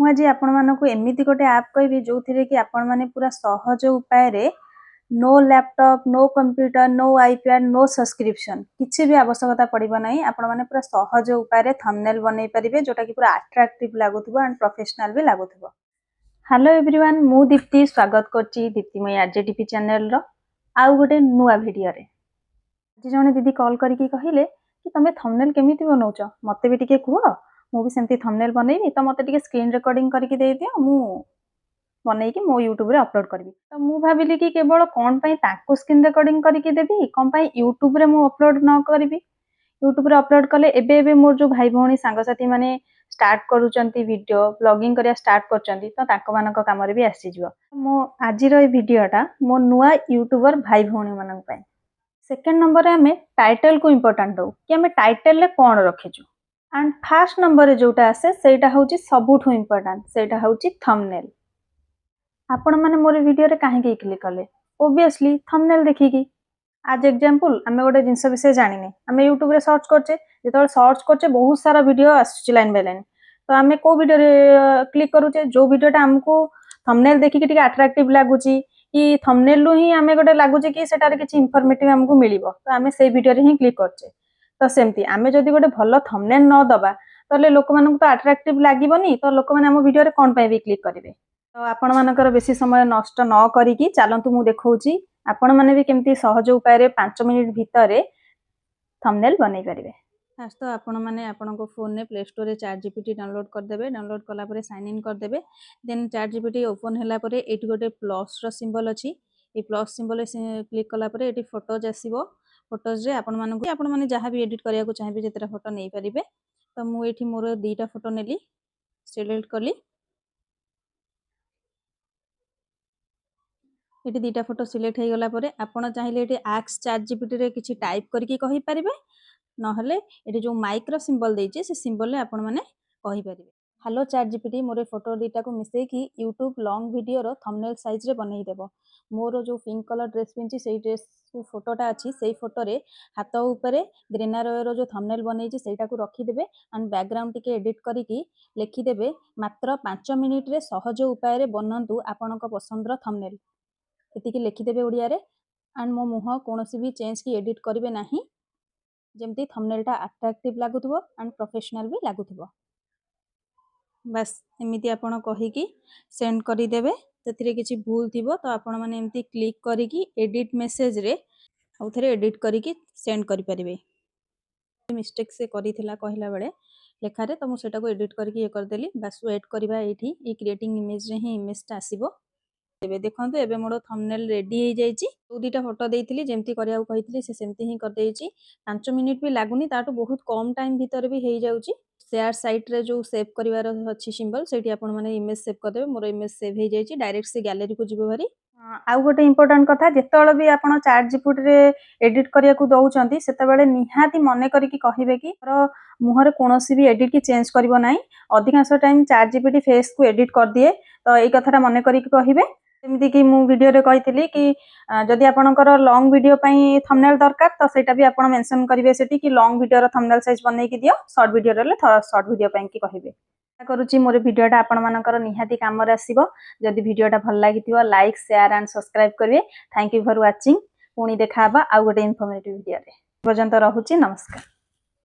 ମୁଁ ଆଜି ଆପଣମାନଙ୍କୁ ଏମିତି ଗୋଟେ ଆପ୍ କହିବି, ଯୋଉଥିରେ କି ଆପଣମାନେ ପୁରା ସହଜ ଉପାୟରେ, no laptop, no computer, no iPad, no subscription, କିଛି ବି ଆବଶ୍ୟକତା ପଡ଼ିବ ନାହିଁ, ଆପଣମାନେ ପୁରା ସହଜ ଉପାୟରେ ଥମ୍ବନେଲ୍ ବନେଇ ପାରିବେ, ଯୋଉଟାକି ପୁରା ଆଟ୍ରାକ୍ଟିଭ୍ ଲାଗୁଥିବ ଆଣ୍ଡ ପ୍ରଫେସନାଲ ବି ଲାଗୁଥିବ। ହ୍ୟାଲୋ ଏଭ୍ରିୱାନ୍, ମୁଁ ଦୀପ୍ତି ସ୍ୱାଗତ କରୁଛି ଦୀପ୍ତିମୟୀ ଆର୍ଜେଟିପି ଚ୍ୟାନେଲର ଆଉ ଗୋଟେ ନୂଆ ଭିଡ଼ିଓରେ। ଆଜି ଜଣେ ଦିଦି କଲ୍ କରିକି କହିଲେ କି ତମେ ଥମ୍ବନେଲ୍ କେମିତି ବନଉଛ, ମୋତେ ବି ଟିକେ କୁହ, ମୁଁ ବି ସେମିତି ଥମ୍ବନେଲ୍ ବନେଇବି, ତ ମୋତେ ଟିକେ ସ୍କ୍ରିନ୍ ରେକର୍ଡ଼ିଂ କରିକି ଦେଇଦିଅ, ମୁଁ ବନେଇକି ମୋ ୟୁଟ୍ୟୁବରେ ଅପଲୋଡ଼ କରିବି। ତ ମୁଁ ଭାବିଲି କି କେବଳ କ'ଣ ପାଇଁ ତାଙ୍କୁ ସ୍କ୍ରିନ୍ ରେକର୍ଡ଼ିଂ କରିକି ଦେବି, କ'ଣ ପାଇଁ ୟୁଟ୍ୟୁବରେ ମୁଁ ଅପଲୋଡ଼ ନ କରିବି? ୟୁଟ୍ୟୁବରେ ଅପଲୋଡ଼ କଲେ ଏବେ ଏବେ ମୋର ଯେଉଁ ଭାଇ ଭଉଣୀ, ସାଙ୍ଗସାଥି ମାନେ ଷ୍ଟାର୍ଟ କରୁଛନ୍ତି, ଭିଡ଼ିଓ ବ୍ଲଗିଂ କରିବା ଷ୍ଟାର୍ଟ କରୁଛନ୍ତି, ତ ତାଙ୍କମାନଙ୍କ କାମରେ ବି ଆସିଯିବ। ମୋ ଆଜିର ଏଇ ଭିଡ଼ିଓଟା ମୋ ନୂଆ ୟୁଟ୍ୟୁବର ଭାଇ ଭଉଣୀମାନଙ୍କ ପାଇଁ। ସେକେଣ୍ଡ ନମ୍ବରରେ ଆମେ ଟାଇଟେଲକୁ ଇମ୍ପୋର୍ଟାଣ୍ଟ ଦେଉ କି ଆମେ ଟାଇଟେଲରେ କ'ଣ ରଖିଛୁ। ଆଣ୍ଡ ଫାର୍ଷ୍ଟ ନମ୍ବରରେ ଯୋଉଟା ଆସେ, ସେଇଟା ହେଉଛି ସବୁଠୁ ଇମ୍ପୋର୍ଟାଣ୍ଟ, ସେଇଟା ହେଉଛି ଥମ୍ବନେଲ୍। ଆପଣମାନେ ମୋର ଭିଡ଼ିଓରେ କାହିଁକି କ୍ଲିକ୍ କଲେ? ଓବିୟସଲି ଥମ୍ବନେଲ୍ ଦେଖିକି। ଆଜ୍ ଏକ୍ଜାମ୍ପଲ୍, ଆମେ ଗୋଟେ ଜିନିଷ ବିଷୟରେ ଜାଣିନେ, ଆମେ ୟୁଟ୍ୟୁବରେ ସର୍ଚ୍ଚ କରୁଛେ। ଯେତେବେଳେ ସର୍ଚ୍ଚ କରୁଛେ, ବହୁତ ସାରା ଭିଡ଼ିଓ ଆସୁଛି ଲାଇନ୍ ବାଇ ଲାଇନ୍। ତ ଆମେ କୋଉ ଭିଡ଼ିଓରେ କ୍ଲିକ୍ କରୁଛେ? ଯୋଉ ଭିଡ଼ିଓଟା ଆମକୁ ଥମ୍ବନେଲ୍ ଦେଖିକି ଟିକେ ଆଟ୍ରାକ୍ଟିଭ ଲାଗୁଛି କି ଥମ୍ବନେଲ୍ରୁ ହିଁ ଆମେ ଗୋଟେ ଲାଗୁଛି କି ସେଟାରେ କିଛି ଇନଫର୍ମେଟିଭ ଆମକୁ ମିଳିବ, ତ ଆମେ ସେଇ ଭିଡ଼ିଓରେ ହିଁ କ୍ଲିକ୍ କରୁଛେ। ତ ସେମିତି ଆମେ ଯଦି ଗୋଟେ ଭଲ ଥମ୍ବନେଲ୍ ନ ଦବା, ତାହେଲେ ଲୋକମାନଙ୍କୁ ତ ଆଟ୍ରାକ୍ଟିଭ ଲାଗିବନି। ତ ଲୋକମାନେ ଆମ ଭିଡ଼ିଓରେ କ'ଣ ପାଇଁ ବି କ୍ଲିକ୍ କରିବେ? ତ ଆପଣମାନଙ୍କର ବେଶୀ ସମୟ ନଷ୍ଟ ନ କରିକି ଚାଲନ୍ତୁ, ମୁଁ ଦେଖାଉଛି ଆପଣମାନେ ବି କେମିତି ସହଜ ଉପାୟରେ 5 ମିନିଟ୍ ଭିତରେ ଥମ୍ବନେଲ୍ ବନେଇ ପାରିବେ। ଫାଷ୍ଟ ତ ଆପଣମାନେ ଆପଣଙ୍କ ଫୋନରେ ପ୍ଲେ ଷ୍ଟୋରରେ ଚାଟ୍ ଜିପିଟି ଡାଉନଲୋଡ୍ କରିଦେବେ। ଡାଉନଲୋଡ୍ କଲା ପରେ ସାଇନ୍ ଇନ୍ କରିଦେବେ। ଦେନ୍ ଚାଟ୍ ଜିପିଟି ଓପନ୍ ହେଲା ପରେ ଏଇଠି ଗୋଟେ ପ୍ଲସ୍ର ସିମ୍ବଲ୍ ଅଛି। ଏଇ ପ୍ଲସ୍ ସିମ୍ବଲରେ କ୍ଲିକ୍ କଲା ପରେ ଏଠି ଫଟୋଜ୍ ଆସିବ। ଫଟୋଜରେ ଆପଣମାନଙ୍କୁ, ଆପଣମାନେ ଯାହା ବି ଏଡ଼ିଟ୍ କରିବାକୁ ଚାହିଁବେ, ଯେତେଟା ଫଟୋ ନେଇପାରିବେ। ତ ମୁଁ ଏଇଠି ମୋର ଦୁଇଟା ଫଟୋ ନେଲି, ସିଲେକ୍ଟ କଲି। ଏଠି ଦୁଇଟା ଫଟୋ ସିଲେକ୍ଟ ହେଇଗଲା ପରେ ଆପଣ ଚାହିଁଲେ ଏଠି ଆସ୍କ ଚାଟ୍ ଜିପିଟିରେ କିଛି ଟାଇପ୍ କରିକି କହିପାରିବେ, ନହେଲେ ଏଠି ଯେଉଁ ମାଇକ୍ର ସିମ୍ବଲ୍ ଦେଇଛି, ସେ ସିମ୍ବଲରେ ଆପଣମାନେ କହିପାରିବେ, "ହ୍ୟାଲୋ ଚାଟ୍ ଜିପିଟି, ମୋର ଏ ଫଟୋ ଦୁଇଟାକୁ ମିଶେଇକି ୟୁଟ୍ୟୁବ୍ ଲଙ୍ଗ୍ ଭିଡ଼ିଓର ଥମ୍ବନେଲ୍ ସାଇଜ୍ରେ ବନେଇଦେବ। ମୋର ଯେଉଁ ପିଙ୍କ କଲର୍ ଡ୍ରେସ୍ ପିନ୍ଧିଛି, ସେଇ ଡ୍ରେସ୍ ଯେଉଁ ଫଟୋଟା ଅଛି, ସେଇ ଫଟୋରେ ହାତ ଉପରେ ଗ୍ରେନାରୋର ଯେଉଁ ଥମ୍ବନେଲ୍ ବନେଇଛି, ସେଇଟାକୁ ରଖିଦେବେ ଆଣ୍ଡ ବ୍ୟାକଗ୍ରାଉଣ୍ଡ ଟିକେ ଏଡ଼ିଟ୍ କରିକି ଲେଖିଦେବେ, ମାତ୍ର 5 ମିନିଟ୍ରେ ସହଜ ଉପାୟରେ ବନାନ୍ତୁ ଆପଣଙ୍କ ପସନ୍ଦର ଥମ୍ବନେଲ୍।" ଏତିକି ଲେଖିଦେବେ ଓଡ଼ିଆରେ। ଆଣ୍ଡ ମୋ ମୁହଁ କୌଣସି ବି ଚେଞ୍ଜ କି ଏଡ଼ିଟ୍ କରିବେ ନାହିଁ, ଯେମିତି ଥମ୍ବନେଲ୍ଟା ଆଟ୍ରାକ୍ଟିଭ୍ ଲାଗୁଥିବ ଆଣ୍ଡ ପ୍ରଫେସନାଲ୍ ବି ଲାଗୁଥିବ। ବାସ୍, ଏମିତି ଆପଣ କହିକି ସେଣ୍ଡ କରିଦେବେ। ସେଥିରେ କିଛି ଭୁଲ ଥିବ ତ ଆପଣମାନେ ଏମିତି କ୍ଲିକ୍ କରିକି ଏଡ଼ିଟ୍ ମେସେଜରେ ଆଉ ଥରେ ଏଡ଼ିଟ୍ କରିକି ସେଣ୍ଡ କରିପାରିବେ। ମିଷ୍ଟେକ୍ ସେ କରିଥିଲା କହିଲା ବେଳେ ଲେଖାରେ, ତ ମୁଁ ସେଇଟାକୁ ଏଡ଼ିଟ୍ କରିକି ଇଏ କରିଦେଲି। ବାସ୍, ୱେଟ୍ କରିବା। ଏଇଠି ଏଇ କ୍ରିଏଟିଂ ଇମେଜରେ ହିଁ ଇମେଜଟା ଆସିବ। ଏବେ ଦେଖନ୍ତୁ, ଏବେ ମୋର ଥମ୍ବନେଲ୍ ରେଡି ହେଇଯାଇଛି। ଯୋଉ ଦୁଇଟା ଫଟୋ ଦେଇଥିଲି, ଯେମିତି କରିବାକୁ କହିଥିଲି, ସେ ସେମିତି ହିଁ କରିଦେଇଛି। 5 ମିନିଟ୍ ବି ଲାଗୁନି, ତାଠୁ ବହୁତ କମ୍ ଟାଇମ୍ ଭିତରେ ବି ହେଇଯାଉଛି। ସେୟାର ସାଇଟ୍ରେ ଯୋଉ ସେଭ୍ କରିବାର ଅଛି ସିମ୍ବଲ୍, ସେଇଠି ଆପଣମାନେ ଇମେଜ୍ ସେଭ୍ କରିଦେବେ। ମୋର ଇମେଜ୍ ସେଭ୍ ହେଇଯାଇଛି, ଡାଇରେକ୍ଟ ସେ ଗ୍ୟାଲେରୀକୁ ଯିବ ଭାରି। ଆଉ ଗୋଟେ ଇମ୍ପୋର୍ଟାଣ୍ଟ କଥା, ଯେତେବେଳେ ବି ଆପଣ ଚାଟ୍ ଜିପିଟିରେ ଏଡ଼ିଟ୍ କରିବାକୁ ଦଉଛନ୍ତି, ସେତେବେଳେ ନିହାତି ମନେ କରିକି କହିବେ କି ମୋର ମୁହଁରେ କୌଣସି ବି ଏଡ଼ିଟ୍ କି ଚେଞ୍ଜ କରିବ ନାହିଁ। ଅଧିକାଂଶ ଟାଇମ୍ ଚାଟ୍ ଜିପିଟି ଫେସ୍କୁ ଏଡ଼ିଟ୍ କରିଦିଏ, ତ ଏଇ କଥାଟା ମନେ କରିକି କହିବେ। ଯେମିତିକି ମୁଁ ଭିଡ଼ିଓରେ କହିଥିଲି କି ଯଦି ଆପଣଙ୍କର ଲଙ୍ଗ ଭିଡ଼ିଓ ପାଇଁ ଥମ୍ବନେଲ୍ ଦରକାର, ତ ସେଇଟା ବି ଆପଣ ମେନସନ୍ କରିବେ ସେଠି କି ଲଙ୍ଗ ଭିଡ଼ିଓର ଥମ୍ବନେଲ୍ ସାଇଜ୍ ବନେଇକି ଦିଅ। ସର୍ଟ ଭିଡ଼ିଓ ହେଲେ ସର୍ଟ ଭିଡ଼ିଓ ପାଇଁକି କହିବେ। ଆଶା କରୁଛି ମୋର ଭିଡ଼ିଓଟା ଆପଣମାନଙ୍କର ନିହାତି କାମରେ ଆସିବ। ଯଦି ଭିଡ଼ିଓଟା ଭଲ ଲାଗିଥିବ, ଲାଇକ୍, ସେୟାର ଆଣ୍ଡ ସବସ୍କ୍ରାଇବ୍ କରିବେ। Thank you for watching. ପୁଣି ଦେଖା ହେବା ଆଉ ଗୋଟେ ଇନଫର୍ମେଟିଭ୍ ଭିଡ଼ିଓରେ। ପର୍ଯ୍ୟନ୍ତ ରହୁଛି, ନମସ୍କାର।